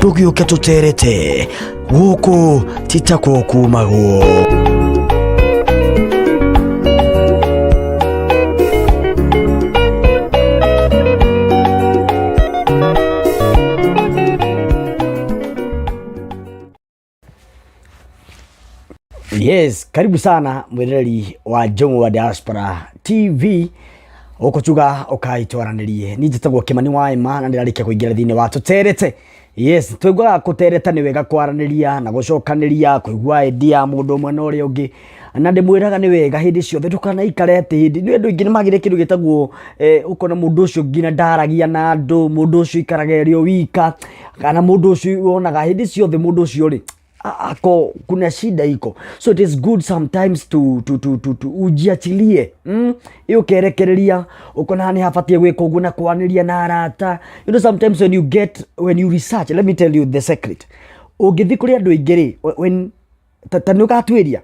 Tũgĩũke tũterete gũkũ ti takuo kumagwo. Yes, karibu sana mwireri wa Njũng'wa wa Diaspora TV ũkũtuga ũkaitwaranĩrie. Niĩ njĩtagwo Kĩmani wa Ema na ndĩrarĩkia kũingĩra thĩinĩ wa tũterete. Yes, tũiguaga kũtereta nĩ wega kwaranĩria na gũcokanĩria, kũigua idea ya mũndũ ũmwe na ũrĩa ũngĩ. Na ndĩmwĩraga nĩ wega hĩndĩ ciothe ndũkanaikare atĩ hĩndĩ, nĩ andũ aingĩ nĩ magĩire kĩndũ gĩtagwo ũkona mũndũ ũcio nginya ndaragia na andũ, mũndũ ũcio aikaraga arĩ o wika, kana mũndũ ũcio wonaga hĩndĩ ciothe mũndũ ũcio rĩ, ako kuna shida iko. So it is good sometimes to ujiachilie, Ũkerekereria ũkona nĩ habatiĩ gwĩka ũguo na kwanĩria na arata. You know, sometimes when you get, when you research, let me tell you the secret. Ũngĩthiĩ kũrĩ andũ aingĩ rĩ, when ta nĩ ũgatuĩria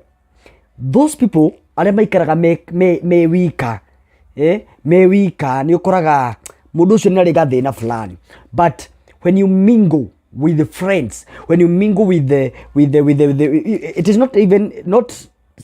those people arĩa maikaraga me wika, me wika, nĩ ũkoraga mũndũ ũcio nĩ arĩ gathĩna fulani. But when you mingle with the friends, when you mingle with the, it is not even not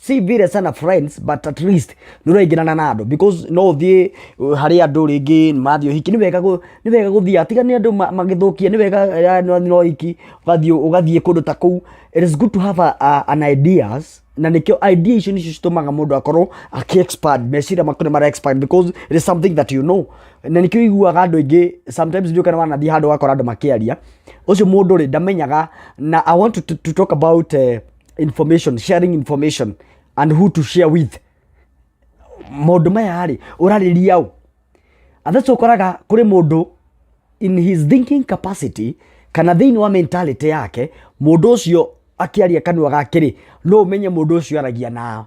si vile sana friends, but at least nĩ ũraingĩrana na andũ, because no ũthiĩ harĩ andũ rĩngĩ mathiĩ ũhiki, nĩ wega gũthiĩ tiga nĩ andũ magĩthũkia, nĩ wega no ũhiki ũgathiĩ kũndũ ta kũu. It is good to have an ideas, na nĩkĩo idea icio nĩcio citũmaga mũndũ akorwo akĩ expand meciria maku, nĩ mara expand because it is something that you know. Na nĩkĩo iguaga andũ aingĩ sometimes, ndiũĩ kana wanathiĩ handũ ũgakora andũ makĩaria, ũcio mũndũ rĩ ndamenyaga. Na I want to talk about information sharing, information and who to share with. Maũndũ maya rĩ, ũrarĩria ũ? And that's ũkoraga kũrĩ mũndũ in his thinking capacity kana thĩinĩ wa mentality yake, mũndũ ũcio akĩaria kanua gake rĩ, no ũmenye mũndũ ũcio aragia na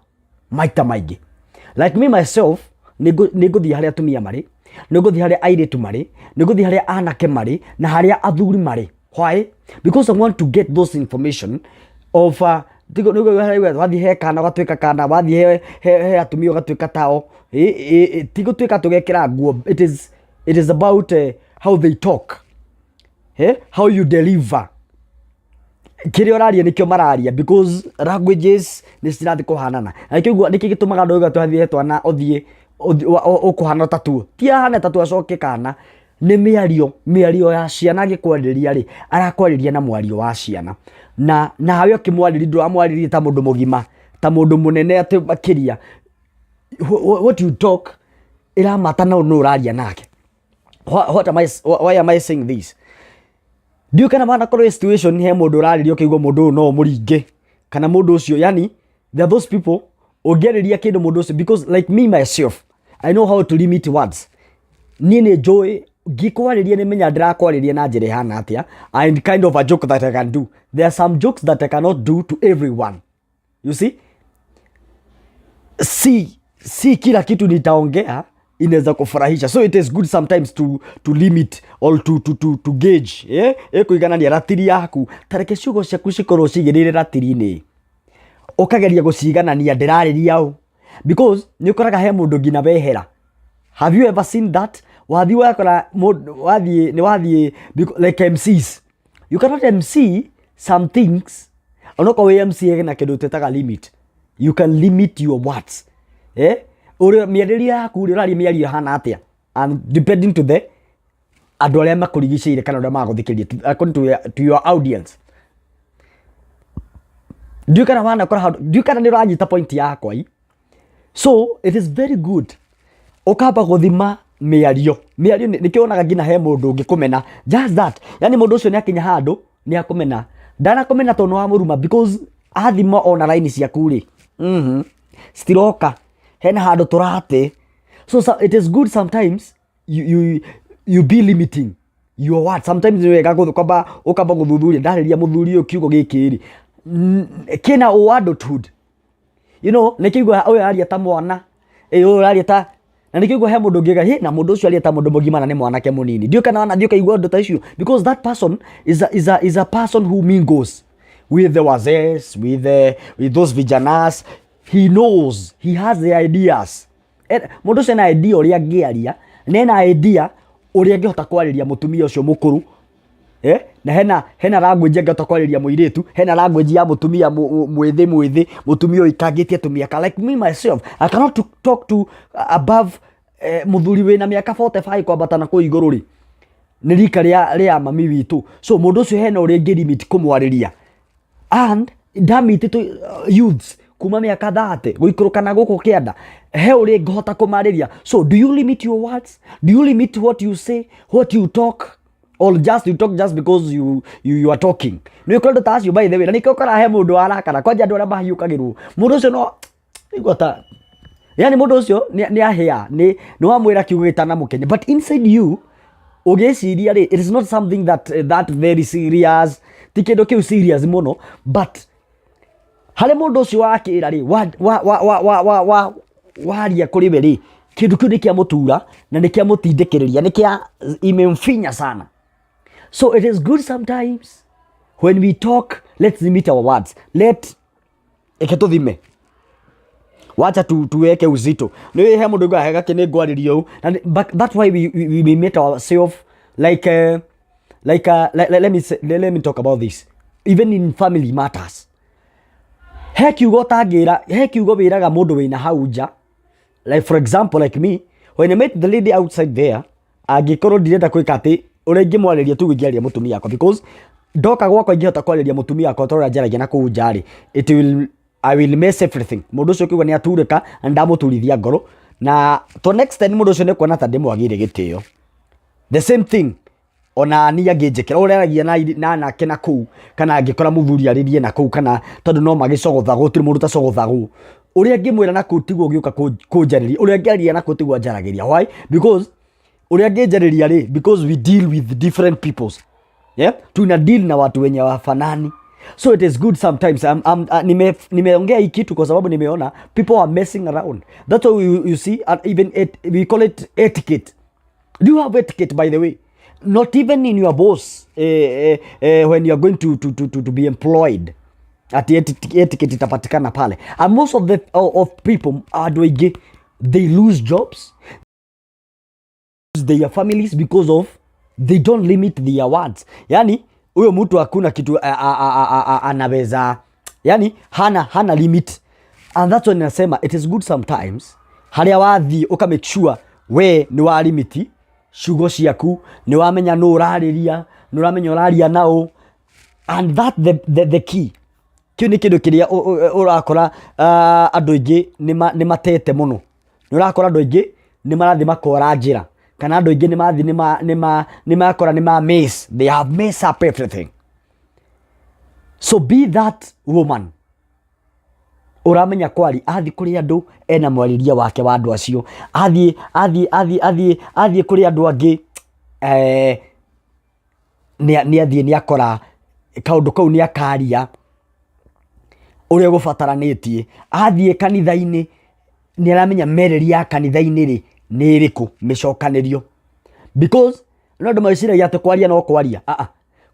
maita maingĩ. Like me myself, nĩ ngũthiĩ harĩa atumia marĩ, nĩ ngũthiĩ harĩa airĩtu marĩ, nĩ ngũthiĩ harĩa anake marĩ na harĩa athuri marĩ. Why? Because I want to get those information of wathiĩ he kana ũgatuĩka kana, wathiĩ he atumia ũgatuĩka tao. Ti gũtuĩka tũgekĩra nguo, it is about how they talk, how you deliver kĩrĩa ũraria, nĩkĩo mararia, because languages nĩ cirathiĩ kũhanana. Na nĩkĩo nĩkĩo gĩtũmaga andũ auga twathiĩ he twana, ũthiĩ ũkũhana ta tuo, ti ahane ta tuo acoke kana nĩ mĩario ya ciana. Angĩkwarĩria rĩ, arakwarĩria na mwario wa ciana, na nawe ũkĩmwarĩria ndũramwarĩria ta mũndũ mũgima, ta mũndũ mũnene atĩ makĩria. What you talk ĩramata no nũ ũraria nake. Why am I saying this? Ndiũĩ kana wanakorwo ĩ situation he mũndũ ũrarĩria ũkĩigua mũndũ ũyũ no ũmũringe, kana mũndũ ũcio, yani there are those people ũngĩarĩria kĩndũ mũndũ ũcio, because like me myself, I know how to limit words. Niĩ nĩ njũĩ ngĩkwarĩria nĩ menya ndĩrakwarĩria na njĩra ĩhana atĩa, and kind of a joke that I can do. There are some jokes that I cannot do to everyone, you see. Si kila kitu nitaongea inaweza kufurahisha. So it is good sometimes to limit or to gauge, eh? Ĩkũiganania ratiri yaku. Tareke ciugo ciaku cikorwo cigĩrĩire ratiri-inĩ, ũkageria gũciganania ndĩrarĩria ũ, because nĩ ũkoraga he mũndũ nginya wehera. Have you ever seen that? Wathiĩ wakora mũndũ, wathiĩ nĩ wathiĩ like MCs, you cannot MC some things. Onokorwo wĩ MC na kĩndũ twĩtaga limit, you can limit your words, eh, ũrĩa mĩarĩrie yaku rĩ, ũraria mĩario ĩhana atĩa, and depending to the andũ arĩa makũrigicĩirie kana arĩa magũthikĩrĩria, according to your audience. Ndiũĩ kana wanakora handũ, ndiũĩ kana nĩ ũranyita point yakwa i. So it is very good ũkamba gũthima mĩario. Nĩkĩo wonaga nginya he mũndũ ũngĩkũmena, just that, yani mũndũ ũcio nĩ akinya handũ nĩ akũmena, ndanakũmena tondũ nĩ wamũruma, because athima ona raini ciaku rĩ, citiroka hena handũ tũrate. So it is good sometimes you be limiting your words. Sometimes nĩ wega kwamba ũkamba gũthuthuria, ndarĩria mũthuri ũyũ kiugo gĩkĩ rĩ, kĩna ũ adulthood, you know, nĩkĩigua ũyũ aria ta mwana, ĩ ũyũ ũraria ta, na nĩkĩigua he mũndũ ũngĩ hĩ na mũndũ ũcio aria ta mũndũ mũgima na nĩ mwanake mũnini. Ndiũĩ kana wanathiĩ ũkaigua ũndũ ta icio, because that person is a person who mingles with the wazees, with those vijanas. He knows, he has the ideas. Mũndũ ũcio ena idea ũrĩa angĩaria, na ena idea ũrĩa angĩhota kwarĩria mũtumia ũcio mũkũrũ. Eh? Na hena language angĩhota kwarĩria mũirĩtu, hena language ya mũtumia mwĩthĩ mwĩthĩ, mũtumia ũikangĩtie tũmĩaka. Like me myself, I cannot to talk to above mũthuri wĩna mĩaka 45 kwambata na kũu igũrũ rĩ, nĩ rika rĩa mami witũ. So mũndũ ũcio hena ũrĩa ingĩ limit kũmwarĩria. And ndamitĩtwo youths kuma mĩaka 30 gũikũrũka na gũkũ kĩanda, he ũrĩa ngũhota kũmarĩria. So do you limit your words? Do you limit what you say, what you talk? Or just you talk just because you are talking? Nĩ ũkorwo andũ ta acio, by the way, na nĩkĩo ũkoraga he mũndũ warakara kwanja andũ arĩa mahiũkagĩrwo. Mũndũ ũcio no igua ta yani mũndũ ũcio nĩ ahĩa, nĩ wamwĩra kiugo gĩtanamũkenia, but inside you ũgĩciria rĩ, it is not something that very serious, ti kĩndũ kĩu serious mũno, but harĩ mũndũ ũcio wakĩra rĩ, wa waria kũrĩ we rĩ, kĩndũ kĩu nĩ kĩamũtura na nĩ kĩamũtindĩkĩrĩria, nĩ kĩa imemfinya sana. So it is good sometimes when we talk, let's limit our words. Let eke tũthime, wacha tuweke uzito. Nĩ he mũndũ ũiguaga gakĩ nĩ ngwarĩrio ũũ. Na but that's why we limit ourselves like let me say, let me talk about this even in family matters. He kiugo ũtangĩra, he kiugo wĩraga mũndũ wĩna hau nja. Like for example, like me, when I met the lady outside there, angĩkorwo ndirenda gwĩka atĩ ũrĩa ingĩmwarĩria tu ingĩaria mũtumia wakwa, because ndoka gwakwa ingĩhota kwarĩria mũtumia wakwa ta ũrĩa njaragia na kũu nja rĩ, it will I will mess everything. Mũndũ ũcio ũkĩigua nĩ aturĩka na ndamũturithia ngoro, na to next time mũndũ ũcio nĩ kuona ta ndĩmwagĩire gĩtĩo. The same thing ona niĩ angĩnjĩkĩra ũrĩa aragia na anake na kũu, kana angĩkora mũthuri arĩrie na kũu, kana tondũ no magĩcogothagwo, gũtirĩ mũndũ ũtacogothagwo, ũrĩa ngĩmwĩra na kũu tiguo ũgĩũka kũnjarĩria, ũrĩa ngĩaria na kũu tiguo anjaragĩria. Why? Because ũrĩa ngĩnjarĩria rĩ, because we deal with different peoples, yeah? Tuna deal na watu wenye wafanani. So it is good sometimes nimeongea hii kitu kwa sababu nimeona people are messing around. That's why you see even we call it etiquette. Do you have etiquette, by the way? Not even in your boss, when you are going to be employed, ati etiquette itapatikana pale. And most of people, andũ aingĩ, they lose jobs, their families, because of they don't limit their words. Yani huyo mtu hakuna kitu anaweza, yani hana limit. And that's when nasema it is good sometimes harĩa wathiĩ ũka make sure we nĩ wa limit ciugo ciaku, nĩ wamenya nũ ũrarĩria, nĩ ũramenya ũraria naũ. And that the key, kĩu nĩ kĩndũ kĩrĩa ũrakora andũ aingĩ nĩ matete mũno. Nĩ ũrakora andũ aingĩ nĩ marathiĩ makora njĩra, kana andũ aingĩ nĩ mathiĩ nĩ makora nĩ ma miss, they have mess up everything. So be that woman ũramenya kwari athiĩ kũrĩ andũ ena mwarĩrie wake wa andũ acio, athiĩ kũrĩ andũ angĩ, nĩ athiĩ nĩ akora kaũndũ kau nĩ akaria ũrĩa gũbataranĩtie. Athiĩ kanitha-inĩ nĩ aramenya mĩarĩrie ya kanitha-inĩ rĩ nĩ ĩrĩkũ, mĩcokanĩrio, because no andũ meciragia atĩ kwaria no kwaria. Ah ah,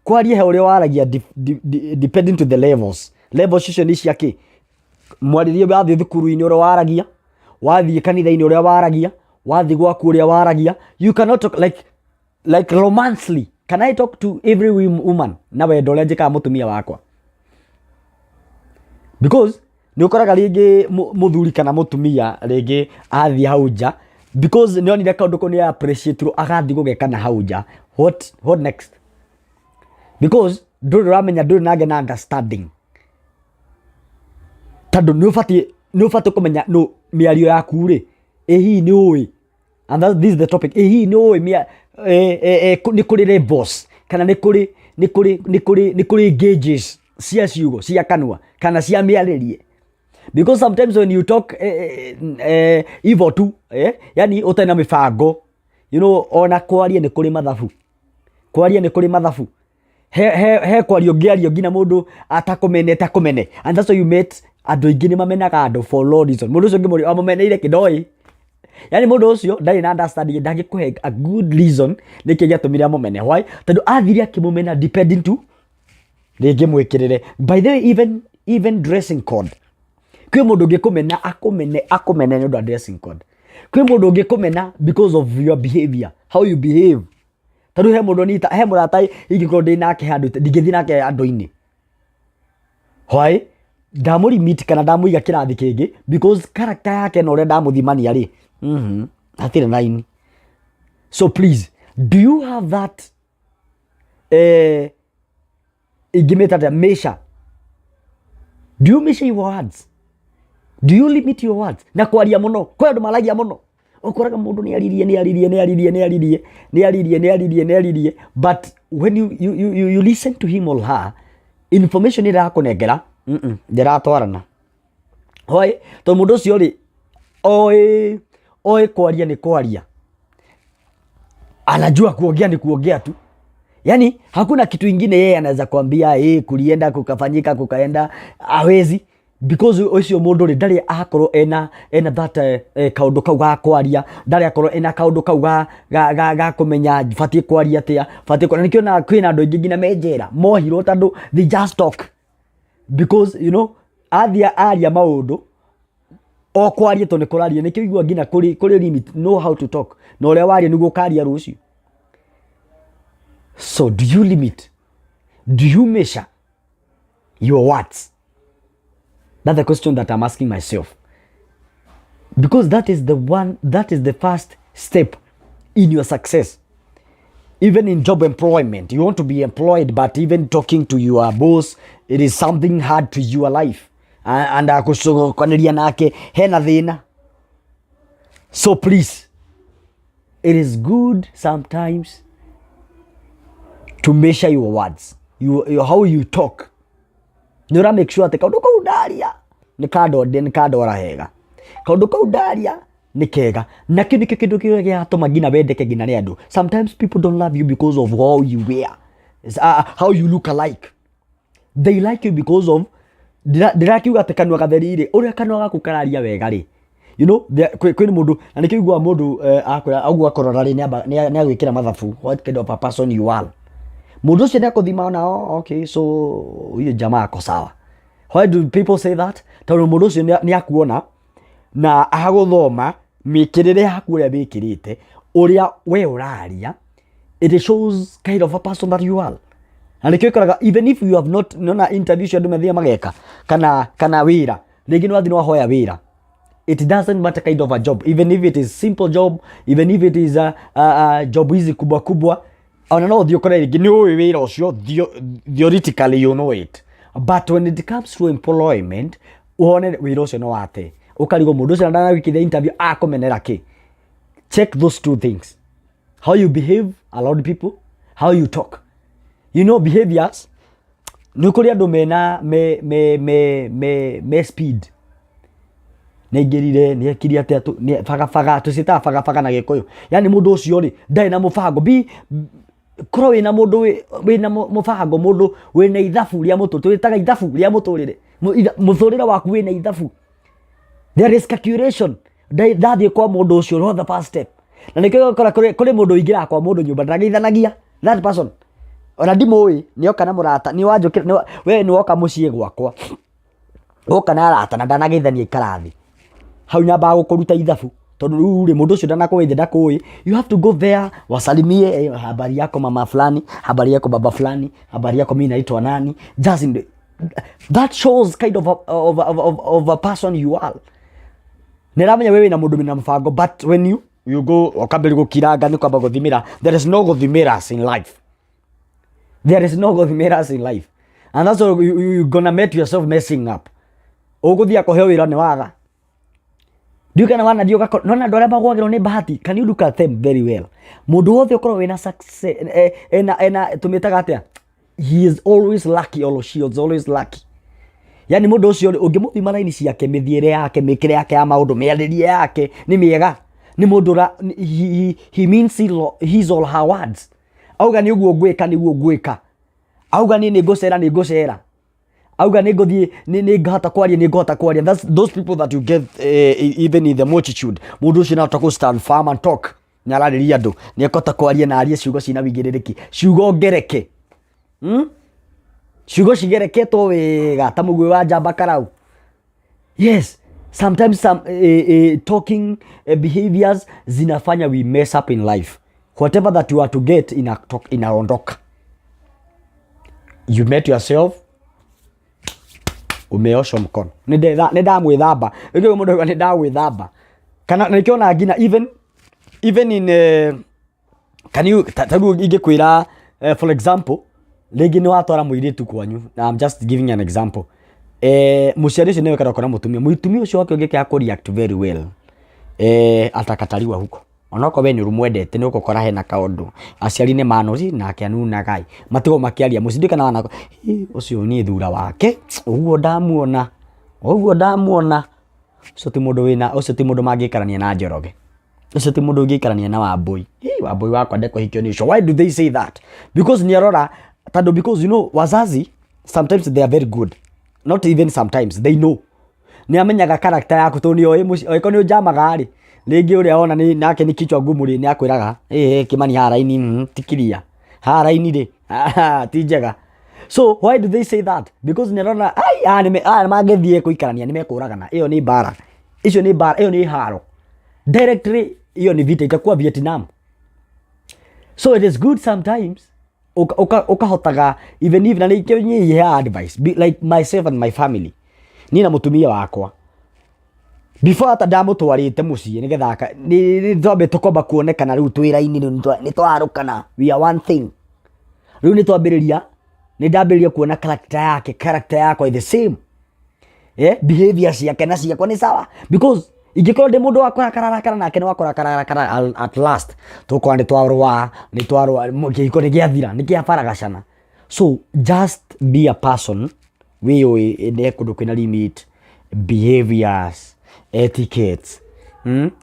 kwaria he ũrĩa waragia depending to the levels. Levels icio nĩ cia kĩ? Mwarĩrie wathiĩ thukuru-inĩ ũrĩa waragia, wathiĩ kanitha-inĩ ũrĩa waragia, wathiĩ gwaku ũrĩa waragia. You cannot talk like romancely. Can I talk to every woman na wendo ũrĩa njĩkaga mũtumia wakwa? Because nĩ ũkoraga rĩngĩ mũthuri kana mũtumia rĩngĩ athiĩ hau nja, because nĩ onire kaũndũ kau nĩ appreciate, agathiĩ gũgeka na hau nja. What next? Because ndũrĩ ũramenya, ndũrĩ nage na understanding, tondũ nĩ ũbatiĩ kũmenya no mĩario yaku rĩ, ĩ hihi nĩ ũĩ, and this is the topic, ĩ hihi nĩ ũĩ nĩ kũrĩ levels, kana nĩ kũrĩ gauges cia ciugo cia kanua kana cia mĩarĩrie? Because sometimes when you talk hivyo tu, yani ũtarĩ na mĩbango, ona kwaria nĩ kũrĩ mathabu, kwaria nĩ kũrĩ mathabu. He kwaria ũngĩario nginya mũndũ atakũmenete akũmene. And that's why you met andũ aingĩ nĩ mamenaga andũ for no reason. Mũndũ ũcio ũngĩmũria amũmeneire kĩ, ndoĩ. Yani mũndũ ũcio ndarĩ na understanding, ndangĩkũhe a good reason nĩkĩ gĩatũmire amũmene. Why? Tondũ athire akĩmũmena depending to rĩngĩ mwĩkĩrĩre. By the way, even dressing code, kwĩ mũndũ ũngĩkũmena, akũmene akũmene nĩ ũndũ wa dressing code. Kwĩ mũndũ ũngĩkũmena because of your behavior, how you behave. Tondũ he mũndũ nita he mũrata ingĩkorwo ndĩ nake handũ ndingĩthiĩ nake andũ-inĩ. Why? Ndamũlimit kana ndamũiga kĩrathi kĩngĩ because character yake na ũrĩa ndamũthimania rĩ, hatirĩ raini. So please, do you have that ingĩmĩta atĩa measure? Do you measure your words? Do you limit your words? Na kwaria mũno, kwĩ andũ maragia mũno. Ũkoraga mũndũ nĩ aririe, nĩ aririe, nĩ aririe, nĩ aririe, nĩ aririe, nĩ aririe, nĩ aririe, but when you listen to him or her, information ĩrĩa arakũnengera, ndĩratwarana. Why? Tondũ mũndũ ũcio rĩ, oĩ oĩ kwaria nĩ kwaria. Anajua kuongea ni kuongea tu. Yaani hakuna kitu ingine yeye anaweza kuambia kulienda kukafanyika kukaenda, hawezi because ũcio mũndũ rĩ ndarĩ akorwo ena that kaũndũ kau ga kwaria, ndarĩ akorwo ena kaũndũ kau ga kũmenya batiĩ kwaria atĩa, batiĩ kwaria. Nĩkĩo na kwĩna andũ aingĩ nginya me njera mohirwo tondũ they just talk because athiĩ aria maũndũ o kwaria tondũ nĩ kũraria. Nĩkĩo ũiguaga nginya kũrĩ limit, know how to talk, na ũrĩa waria nĩguo ũkaria rũciũ. So do you limit? Do you measure your words? That's the question that I'm asking myself. Because that is the one, that is the first step in your success. Even in job employment, you want to be employed, but even talking to your boss, it is something hard to your life. And gũcokanĩria nake hena thĩna. So please, it is good sometimes to measure your words, how you talk. Nĩ ũra make sure atĩ kaũndũ kau ndaria nĩ kandwara hega, kaũndũ kau ndaria nĩ kega, na kĩu nĩkĩo kĩndũ kĩrĩa gĩatũma nginya wendeke nginya nĩ andũ. Sometimes people don't love you because of how you wear, how you look alike. They like you because of ndĩrakiuga atĩ kanua gatheri rĩ, ũrĩa kanua gaku kararia wega rĩ, kwĩ mũndũ na nĩkĩo ũiguaga mũndũ akwĩra ũguo akorora rĩ, nĩ agwĩkĩra mathabu, what kind of a person you are. Mũndũ ũcio nĩ akũthima ona, oh, okay, so huyo jamaa ako sawa. Why do people say that? Tondũ mũndũ ũcio nĩ akuona na agũthoma mĩkĩrĩre yaku, ũrĩa wĩkĩrĩte, ũrĩa we ũraria, it shows kind of a person that you are. Na nĩkĩo ũkoraga even if you have not nona interview cio andũ mathiaga mageka kana wĩra, rĩngĩ nĩ wathiĩ nĩ wahoya wĩra, it doesn't matter kind of a job, even if it is simple job, even if it is a job hizi kubwa kubwa, ona no ũthiĩ ũkore rĩngĩ nĩ ũĩ wĩra ũcio, theoretically you know it, but when it comes to employment, wone wĩra ũcio no wate, ũkarigwo mũndũ ũcio ndanagwĩkithia interview akũmenera kĩ. Check those two things: how you behave around people, how you talk, behaviors. Nĩ kũrĩ andũ mena me speed, nĩaingĩrire, nĩekire atĩa, bagabaga, tũciĩtaga bagabaga na Gĩkũyũ. Yani mũndũ ũcio rĩ ndarĩ na mũbango. Bi korwo wĩna mũndũ wĩna mũbango, mũndũ wĩna ithabu rĩa mũtũrĩre, twĩtaga ithabu rĩa mũtũrĩre. Mũtũrĩre waku wĩna ithabu, there is calculation. Ndathiĩ kwa mũndũ ũcio, no the first step, na nĩkĩo ũgakora kũrĩ mũndũ ũingĩraga kwa mũndũ nyũmba ndageithanagia that person, ona ndimũĩ, nĩoka na mũrata, nĩ wanjũkĩra we nĩwoka mũciĩ gwakwa, woka na arata na ndanageithania, ikara thĩ hau, nyambaga gũkũruta ithabu, tondũ rĩu rĩ mũndũ ũcio ndanakũgeithia, ndakũĩ. You have to go there, wasalimie, "Habari yako mama fulani, habari yako baba fulani, habari yako, mimi naitwa nani." Just that shows kind of a person you are. Nĩramenya we wĩna mũndũ wĩna mũbango, but when you go ũkambĩrĩria gũkiranga, nĩ kwamba gũthimĩra. There is no gũthimĩras in life. There is no gũthimĩras in life, and that's why you gonna make yourself messing up. Ũgũthiĩ kũheo wĩra nĩ waga ndiũ kana wanathiĩ ũgakora nona andũ arĩa magwagĩrwo nĩ bahati. Can you look at them very well? Mũndũ wothe ũkorwo wĩna success, ena tũmĩtaga atĩa, he is always lucky or she is always lucky. Yani mũndũ ũcio rĩ, ũngĩmũthima raini ciake, mĩthiĩre yake, mĩkĩre yake ya maũndũ, mĩarĩrie yake nĩ mĩega, nĩ mũndũ he means his or her words. Auga nĩ ũguo ngwĩka, nĩguo ngwĩka. Auga niĩ nĩ ngũcera, nĩ ngũcera. Auga nĩ ngũthiĩ, nĩ ngahota kwaria, nĩ ngũhota kwaria. That's those people that you get even in the multitude. Mũndũ ũcio nahota kũ stand firm and talk, nĩ ararĩria andũ, nĩ ekũhota kwaria na arie ciugo cina wĩigĩrĩrĩki, ciugo ngereke, Ciugo cigereketwo wega ta mũguĩ wa njamba karau. Yes, sometimes some talking behaviors zinafanya we mess up in life. Whatever that you are to get inaondoka. You met yourself, umeoshwa mkono. Nĩ ndamwĩthamba. Nĩkĩo mũndũ auga nĩ ndagwĩthamba. Kana nĩkĩo ona nginya even in can you ta rĩu ingĩkwĩra, for example, rĩngĩ nĩ watwara mũirĩtu kwanyu, na I'm just giving an example, mũciari ũcio nĩwe kana mũtumia ũcio wake ũngĩkĩaga kũ react very well, atakatariwa huko. Onokorwo we nĩ ũmwendete, nĩ ũgũkora hena kaũndũ aciari nĩ manoci nake anunaga ĩ, matigwo makĩaria mũciĩ. Ndiũĩ kana wana ũcio niĩ thura wake ũguo ndamuona, ũguo ndamuona, ũcio ti mũndũ wĩna, ũcio ti mũndũ mangĩikarania na Njoroge, ũcio ti mũndũ ũngĩikarania na Wambũi. Hĩ, Wambũi wakwa ndekũhikio nĩ ũcio. Why do they say that? Because nĩ arora tondũ, because you know wazazi sometimes they are very good, not even sometimes, they know, nĩ amenyaga character yaku tondũ nĩ oĩ mũciĩ. Angĩkorwo nĩ ũnjamaga rĩ, rĩngĩ ũrĩa wona nĩ nake nĩ kichwa ngumu rĩ, nĩ akwĩraga, ĩ Kĩmani, haha raini ti clear, haha raini rĩ ti njega. So why do they say that? Because nĩ arona ai aya nĩ aya mangĩthiĩ kũikarania nĩ mekũragana. Ĩyo nĩ mbara, icio nĩ mbara, ĩyo nĩ haro directly, hiyo ni vita, itakuwa Vietnam. So it is good sometimes ukahotaga even if na nĩkĩo niĩ iheaga advice. Be like myself and my family, niĩ na mũtumia wakwa, before hata ndamũtwarĩte mũciĩ nĩgetha nĩ twambĩte kwamba kuonekana rĩu twĩ raini, rĩu nĩ twarũkana, we are one thing. Rĩu nĩ twambĩrĩria, nĩ ndambĩrĩria kuona character yake, character yakwa is the same, behavior ciake na ciakwa nĩ sawa, because ingĩkorwo ndĩ mũndũ wa kũrakara nake nĩ wa kũrakara, at last tũkorwo nĩ twarũa, nĩ twarũa, kĩhiko nĩ gĩathira, nĩ kĩabaragacana. So just be a person wĩyũĩ nĩ kũndũ kwĩna limit, behaviors, etiquettes,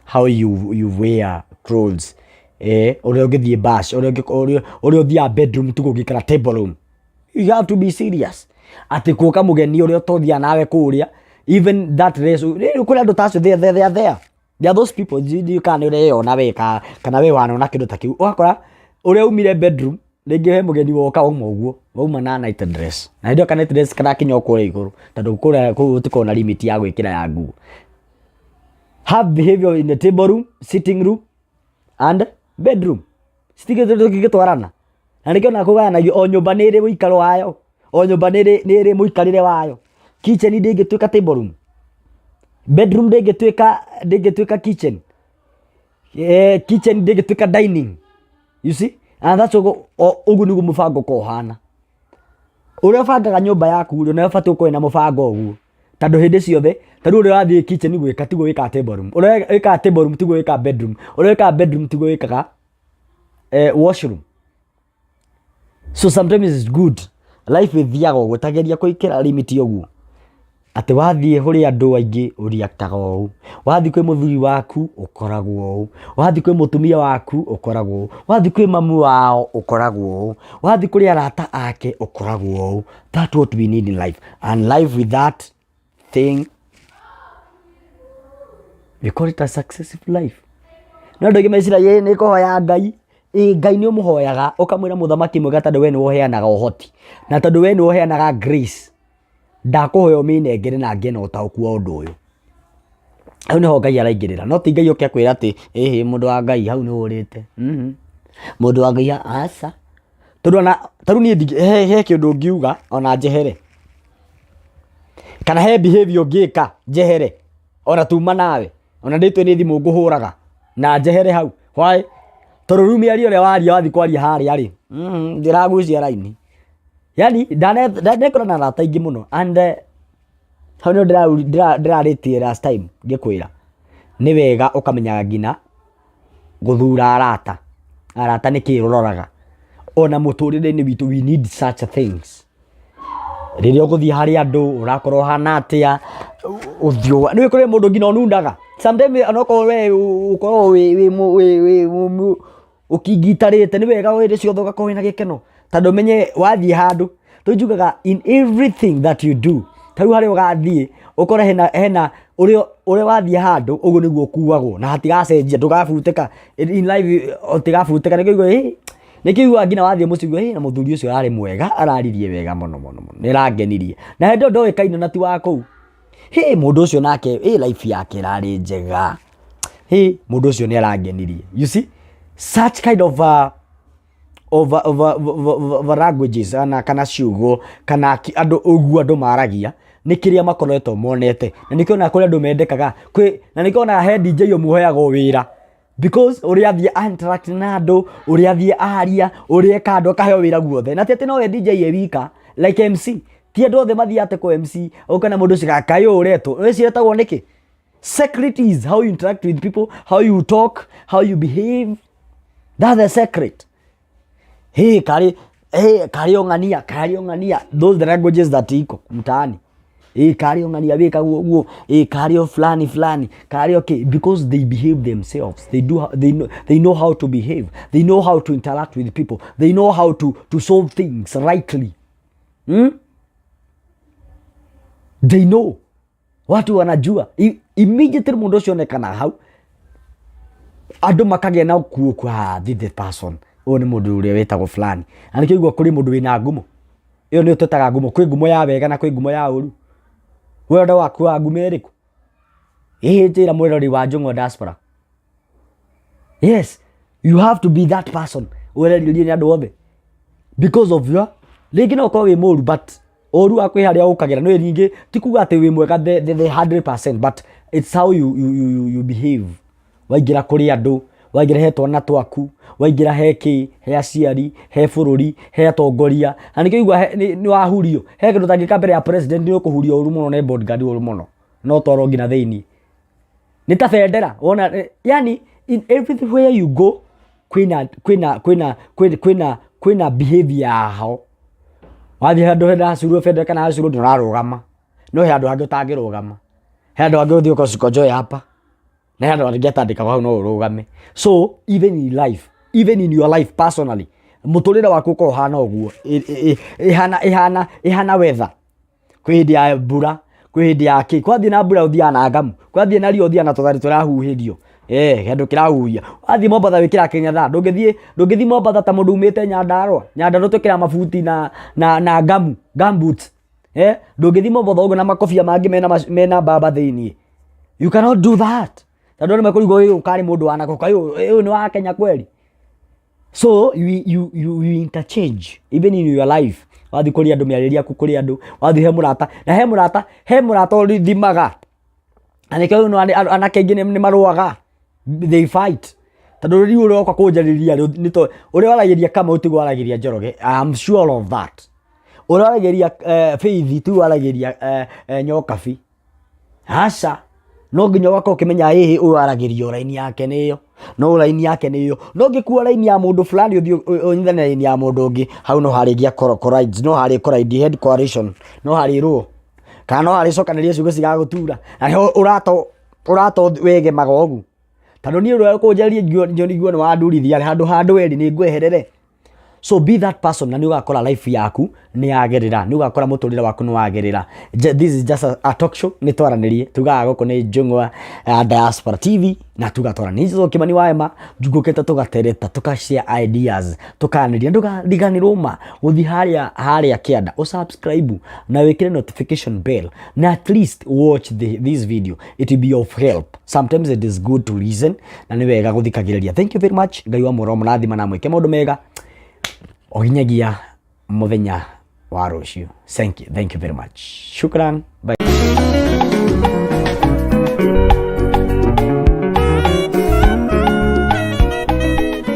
How you wear clothes, ũrĩa ũngĩthiĩ bash, ũrĩa ũthiaga bedroom tiguo ũngĩikara table room. You have to be serious atĩ kuoka mũgeni ũrĩa ũtothiaga nawe kũrĩa, even that race, rĩu kũrĩ andũ ta acio, they are there, they are those people. Ndiũĩ kana nĩ ũreyona we kana we wanona kĩndũ ta kĩu, ũgakora ũrĩa umire bedroom, rĩngĩ he mũgeni woka wauma ũguo, wauma na night dress, na hĩndĩ ĩyo ka night dress karakinya o kũrĩa igũrũ, tondũ kũrĩa kũu gũtikoragwo na limit ya gwĩkĩra ya nguo. Have behavior in the table room, sitting room and bedroom citigĩtwarana, na nĩkĩo na kũgayanagio o nyũmba nĩ ĩrĩ ũikaro wayo, o nyũmba nĩ ĩrĩ mũikarĩre wayo. Kitchen ndĩngĩtuĩka table room, bedroom ndĩngĩtuĩka kitchen, kitchen ndĩngĩtuĩka dining, you see? And that's ũguo nĩguo mũbango ũkoragwo ũhana. Ũrĩa ũbangaga nyũmba yaku rĩ, nawe ũbatiĩ gũkorwo wĩna mũbango ũguo, tondũ hĩndĩ ciothe ta rĩu ũrĩa ũrathiĩ kitchen gwĩka tiguo wĩkaga table room, ũrĩa wĩkaga table room tiguo wĩkaga bedroom, ũrĩa wĩkaga bedroom tiguo wĩkaga washroom. So sometimes it's good, life ĩthiaga ũguo, tageria kũikĩra limit ũguo atĩ wathiĩ kũrĩ andũ aingĩ ũreactaga ũũ, wathiĩ kwĩ mũthuri waku ũkoragwo ũũ, wathiĩ kwĩ mũtumia waku ũkoragwo ũũ, wathiĩ kwĩ mamu wao ũkoragwo ũũ, wathiĩ kũrĩ arata ake ũkoragwo ũũ. That's what we need in life, and life with that thing, we call it a successful life. No andũ aingĩ meciragia nĩ kũhoya Ngai. Ĩ, Ngai nĩ ũmũhoyaga ũkamwĩra mũthamaki mwega, tondũ we nĩwe ũheanaga ũhoti na tondũ we nĩwe ũheanaga grace, ndakũhoya ũmĩnengere na ngĩe na ũtaũku wa ũndũ ũyũ. Hau nĩho Ngai araingĩrĩra, no ti Ngai ũke akwĩra atĩ ĩhĩ, mũndũ wa Ngai, hau nĩ ũrĩte. Mũndũ wa Ngai aca, tondũ ona ta rĩu niĩ he kĩndũ ũngiuga ona njehere, kana he behavior ũngĩka njehere, ona tuma nawe, ona ndĩtue nĩ thimũ ngũhũraga na njehere hau. Why? Tondũ rĩu mĩario ĩrĩa waria, wathiĩ kwaria harĩa rĩ, ndĩragucia raini. Yani ndanekora na arata aingĩ mũno, and hau nĩho ndĩrarĩtie last time ngĩkwĩra nĩ wega ũkamenyaga nginya gũthura arata. Arata nĩ kĩĩ ũroraga? Ona mũtũrĩre-inĩ witũ we need such things. Rĩrĩa ũgũthiĩ harĩ andũ ũrakorwo ũhana atĩa, ũthiũ nĩ kũrĩ mũndũ nginya ũnunaga sometimes, onokorwo we ũkoragwo wĩ ũkingitarĩte, nĩ wega hĩndĩ ciothe ũgakorwo wĩna gĩkeno, tondũ ũmenye wathiĩ handũ tondũ njugaga in everything that you do, ta rĩu harĩa ũgathiĩ ũkore hena ũrĩa wathiĩ handũ ũguo nĩguo ũkuagwo na hatigacenjia, ndũgabutĩka in life, ũtigabutĩka. Nĩkĩo ũiguaga, nĩkĩo ũiguaga nginya wathiĩ mũciĩ ũiguaga, na mũthuri ũcio ararĩ mwega, araririe wega mũno mũno mũno, nĩ arangenirie, na hĩndĩ ĩyo ndoĩkaine na ti wa kũu. Hĩ, mũndũ ũcio nake, ĩ, life yake ĩrarĩ njega, hĩ, mũndũ ũcio nĩ arangenirie. You see? Such kind of of languages ana kana ciugo kana andũ ũguo andũ maragia nĩ kĩrĩa makoretwo monete, na nĩkĩo ona kũrĩ andũ mendekaga kwĩ, na nĩkĩo ona he DJ ũmwe ũheagwo wĩra because ũrĩa athiĩ a interact na andũ, ũrĩa athiĩ aria, ũrĩa eka andũ, akaheo wĩra guothe. Na ti atĩ nowe DJ e wika, like MC, ti andũ othe mathiaga atĩ kũ MC ũkona mũndũ ũcio kaĩ ũyũ ũretwo ũcio etagwo nĩkĩ. Secret is how you interact with people, how you talk, how you behave. That's the secret. Hey, kari, hey, kari ong'ania, kari ong'ania. Those the languages that iko mtaani. Hey, kari ong'ania wika guo guo. Hey, kari o fulani fulani. Kari okay, because they behave themselves. They do they know how to behave. They know how to interact with people. They know how to solve things rightly. They know. Watu wanajua. Immediately mũndũ ũcio onekana hau, andũ makagĩa na kuoku, ah, this the person, ũyũ nĩ mũndũ ũrĩa wĩtagwo fulani. Na nĩkĩo igua kũrĩ mũndũ wĩna ngumo. Ĩyo nĩyo twĩtaga ngumo. Kwĩ ngumo ya wega na kwĩ ngumo ya ũru. We ũrenda waku wa ngumo ĩrĩkũ? Ĩĩ njĩra mwĩrori wa Njũng'wa Diaspora. Yes, you have to be that person ũrerĩrie nĩ andũ othe because of your, rĩngĩ no ũkorwo wĩ mũru, but ũru waku wĩ harĩa ũkagĩra. Nĩ ningĩ ti kuga atĩ wĩ mwega the 100%, but it's how you behave. Waingĩra kũrĩ andũ, waingĩra he twana twaku, waingĩra he kĩ, he aciari, he bũrũri, he atongoria. Na nĩkĩo igua nĩ wahurio he kĩndũ ũtangĩka mbere ya president, nĩ ũkũhurio ũru mũno nĩ bodyguard ũru mũno, no twarwo nginya thĩinĩ nĩ ta bendera wona. Yani in everywhere you go kwĩna kwĩna kwĩna kwĩna kwĩna kwĩna behavior yaho. Wathiĩ handũ hena hacurwo bendera kana hacurwo ndũrarũgama, no he handũ hangĩ ũtangĩrũgama, he handũ hangĩ ũthiĩ ũkocikojoe hapa, na he handũ hangĩ atandĩkagwo hau no ũrũgame. So even in life, even in your life personally, mũtũrĩre waku ũkorwo ũhana ũguo, ĩhana ĩhana ĩhana weather. Kwĩ hĩndĩ ya mbura, kwĩ hĩndĩ ya kĩ. Kwathiĩ na mbura ũthiaga na ngamu, kwathiĩ na riũa ũthiaga na tũthari tũrahuhĩrio, kĩndũ kĩrahuhia. Wathiĩ Mombatha wĩkĩraga kĩnyatha, ndũngĩthiĩ Mombatha ta mũndũ umĩte Nyandarũa. Nyandarũa twĩkĩraga mabuti na ngamu, gumboots. Ndũngĩthiĩ Mombatha ũguo na makobia mangĩ mena mbamba thĩiniĩ. You cannot do that, tondũ andũ mekũrigwo ũyũ karĩ mũndũ wa nakũ, kaĩ ũyũ nĩ wa Kenya kweli? So you interchange even in your life. Wathiĩ kũrĩ andũ, mĩarĩrie yaku kũrĩ andũ, wathiĩ he mũrata, na he mũrata ũrithimaga, na nĩkĩo rĩu anake aingĩ nĩ marũaga, they fight, tondũ rĩu ũrĩa ũroka kũnjarĩria rĩu nĩ to ũrĩa waragĩria Kamau tiguo waragĩria Njoroge. I am sure of that. Ũrĩa waragĩria Faith tiguo waragĩria Nyokabi. Aca, no nginya ũgakorwo ũkĩmenya ĩhĩ ũyũ aragĩrio raini yake nĩyo, no raini yake nĩyo. No ũngĩkua raini ya mũndũ fulani ũthiĩ ũnyitane na raini ya mũndũ ũngĩ, hau no harĩgia collides, no harĩ collide head coalition, no harĩ rũo kana no harĩ cokanĩria ciugo cigagũtura, na nĩho ũrata wegemaga ũguo. Tondũ niĩ ũrĩa ũkũnjaria njigue nĩ wandurithia handũ ha andũ erĩ nĩ ngweherere. So be that person, na nĩ ũgakora life yaku nĩ yagĩrĩra, nĩ ũgakora mũtũrĩre waku nĩ wagĩrĩra. This is just a talk show, nĩ twaranĩrie. Tugaga gũkũ nĩ Njũng'wa Diaspora TV, na tuga twaranĩrie. Njĩtagwo Kĩmani wa Ema, njugũkĩte tũgatereta, tũka share ideas, tũkaranĩria. Ndũkariganĩrwo ma gũthiĩ harĩa kĩanda ũsubscribe na wĩkĩre notification bell, na at least watch this video. It will be of help. Sometimes it is good to listen, na nĩ wega gũthikagĩrĩria. Thank you very much. Ngai wa mũro mũrathima na mwĩke maũndũ mega o nginyagia mũthenya wa rũciũ. Thank you, thank you very much. Shukran, bye.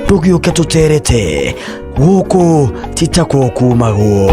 Tũgĩũke tũterete gũkũ ti takuo kumagwo.